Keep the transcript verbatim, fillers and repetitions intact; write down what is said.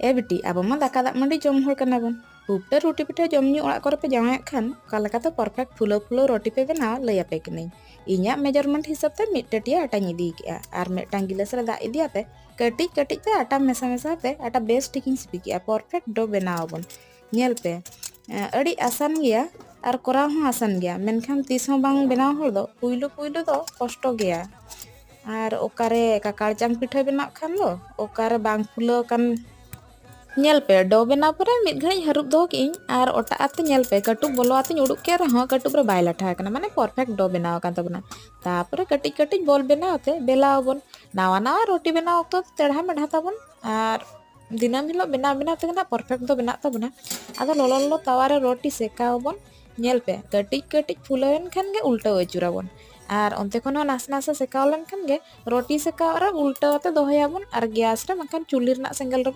ᱮ ᱵᱤᱴᱤ, ᱟᱵᱚ ᱢᱟ ᱫᱟᱠᱟ ᱫᱟᱜ ᱢᱟᱹᱰᱤ ᱡᱚᱢ ᱦᱚᱲ ᱠᱟᱱᱟ ᱵᱚᱱ᱾ ᱩᱵ ᱛᱮ ᱨᱩᱴᱤ ᱯᱤᱴᱷᱟᱹ ᱡᱚᱢ ᱧᱩ ᱚᱲᱟᱜ ᱠᱚᱨᱮ ᱯᱮ ᱡᱟᱶᱟᱭᱚᱜ ᱠᱷᱟᱱ, ᱚᱠᱟ ᱞᱮᱠᱟᱛᱮ perfect ᱯᱷᱩᱞᱟᱹᱣ ᱯᱷᱩᱞᱟᱹᱣ ᱨᱩᱴᱤ ᱯᱮ ᱵᱮᱱᱟᱣᱟ, ᱞᱟᱹᱭ ᱟᱯᱮ ᱠᱟᱹᱱᱟᱹᱧ᱾ ᱤᱧᱟᱹᱜ measurement ᱦᱤᱥᱟᱹᱵ ᱛᱮ ᱢᱤᱫ ᱴᱟᱹᱴᱤᱭᱟᱹ ᱟᱴᱟᱧ ᱤᱫᱤ ᱠᱮᱜᱼᱟ ᱟᱨ ᱢᱤᱫᱴᱟᱝ ᱜᱤᱞᱟᱹᱥ ᱨᱮ ᱫᱟᱜ ᱤᱫᱤ ᱟᱛᱮ ᱠᱟᱹᱴᱤᱡ ᱠᱟᱹᱴᱤᱡ ᱛᱮ ᱟᱴᱟ ᱢᱮᱥᱟ ᱢᱮᱥᱟ ᱟᱛᱮ ᱟᱴᱟ ᱵᱮᱥ ᱴᱷᱤᱠᱤᱧ ᱥᱤᱯᱤ ᱠᱮᱜᱼᱟ᱾ perfect dough ᱵᱮᱱᱟᱣ ᱟᱵᱚᱱ᱾ ᱧᱮᱞ ᱯᱮ, ᱮᱸ, ᱟᱹᱰᱤ ᱟᱥᱟᱱ ᱜᱮᱭᱟ ᱟᱨ ᱠᱚᱨᱟᱣ ᱦᱚᱸ ᱟᱥᱟᱱ ᱜᱮᱭᱟ, ᱢᱮᱱᱠᱷᱟᱱ ᱛᱤᱥ ᱦᱚᱸ ᱵᱟᱝ ᱵᱮᱱᱟᱣ ᱦᱚᱲ ᱫᱚ ᱯᱩᱭᱞᱩ ᱯᱩᱭᱞᱩ ᱫᱚ ᱠᱚᱥᱴᱚ ᱜᱮᱭᱟ᱾ ᱟᱨ ᱚᱠᱟᱨᱮ ᱠᱟᱠᱟᱲ ᱪᱟᱝ ᱯᱤᱴᱷᱟᱹ ᱵᱮᱱᱟᱜ ᱠᱷᱟᱱ ᱫᱚ ᱚᱠᱟᱨᱮ ᱵᱟᱝ ᱯᱷᱩᱞᱟᱹᱣ ᱟᱠᱟᱱ᱾ ᱧᱮᱞ ᱯᱮ, dough ᱵᱮᱱᱟᱣ ᱯᱚᱨᱮ ᱢᱤᱫ ᱜᱷᱟᱹᱲᱤᱡ ᱦᱟᱹᱨᱩᱵ ᱫᱚᱦᱚ ᱠᱮᱜᱼᱟᱹᱧ ᱟᱨ ᱚᱴᱟᱜ ᱟᱛᱮ ᱧᱮᱞ ᱯᱮ, ᱠᱟᱹᱴᱩᱵ ᱵᱚᱞᱚ ᱟᱛᱮᱧ ᱩᱰᱩᱠ ᱠᱮᱫ ᱨᱮᱦᱚᱸ ᱠᱟᱹᱴᱩᱵ ᱨᱮ ᱵᱟᱭ ᱞᱟᱴᱷᱟ ᱟᱠᱟᱱᱟ, ᱢᱟᱱᱮ perfect dough ᱵᱮᱱᱟᱣ ᱟᱠᱟᱱ ᱛᱟᱵᱚᱱᱟ᱾ ᱛᱟᱯᱚᱨᱮ ᱠᱟᱹᱴᱤᱡ ᱠᱟᱹᱴᱤᱡ ᱵᱚᱞ ᱵᱮᱱᱟᱣ ᱟᱛᱮ ᱵᱮᱞᱟᱣ ᱟᱵᱚᱱ᱾ ᱱᱟᱣᱟ ᱱᱟᱣᱟ ᱨᱩᱴᱤ ᱵᱮᱱᱟᱣ ᱚᱠᱛᱚ ᱛᱮᱲᱦᱟ ᱢᱮᱲᱦᱟ ᱛᱟᱵᱚᱱ, ᱟᱨ ᱫᱤᱱᱟᱹᱢ ᱦᱤᱞᱳᱜ ᱵᱮᱱᱟᱣ ᱵᱮᱱᱟᱣ ᱛᱮᱜᱮ ᱱᱟᱜ perfect ᱫᱚ ᱵᱮᱱᱟᱜ ᱛᱟᱵᱚᱱᱟ᱾ ᱟᱫᱚ ᱞᱚᱞᱚ ᱞᱚᱞᱚ ᱛᱟᱣᱟ ᱨᱮ ᱨᱩᱴᱤ ᱥᱮᱠᱟᱣ ᱟᱵᱚᱱ᱾ ᱧᱮᱞ ᱯᱮ, ᱠᱟᱹᱴᱤᱡ ᱠᱟᱹᱴᱤᱡ ᱯᱷᱩᱞᱟᱹᱣ ᱮᱱ ᱠᱷᱟᱱ ᱜᱮ ᱩᱞᱴᱟᱹᱣ ᱟᱹᱪᱩᱨᱟᱵᱚᱱ᱾ ᱟᱨ ᱚᱱᱛᱮ ᱠᱷᱚᱱ ᱦᱚᱸ ᱱᱟᱥᱮ ᱱᱟᱥᱮ ᱥᱮᱠᱟᱣ ᱞᱮᱱ ᱠᱷᱟᱱ ᱜᱮ ᱨᱩᱴᱤ ᱥᱮᱠᱟᱣ ᱨᱮ ᱩᱞᱴᱟᱹᱣ ᱟᱛᱮ ᱫᱚᱦᱚᱭᱟᱵᱚᱱ ᱟᱨ gas ᱨᱮ ᱵᱟᱝᱠᱷᱟᱱ ᱪᱩᱞᱦᱟᱹ ᱨᱮᱱᱟᱜ ᱥᱮᱸᱜᱮᱞ ᱨᱮᱵᱚᱱ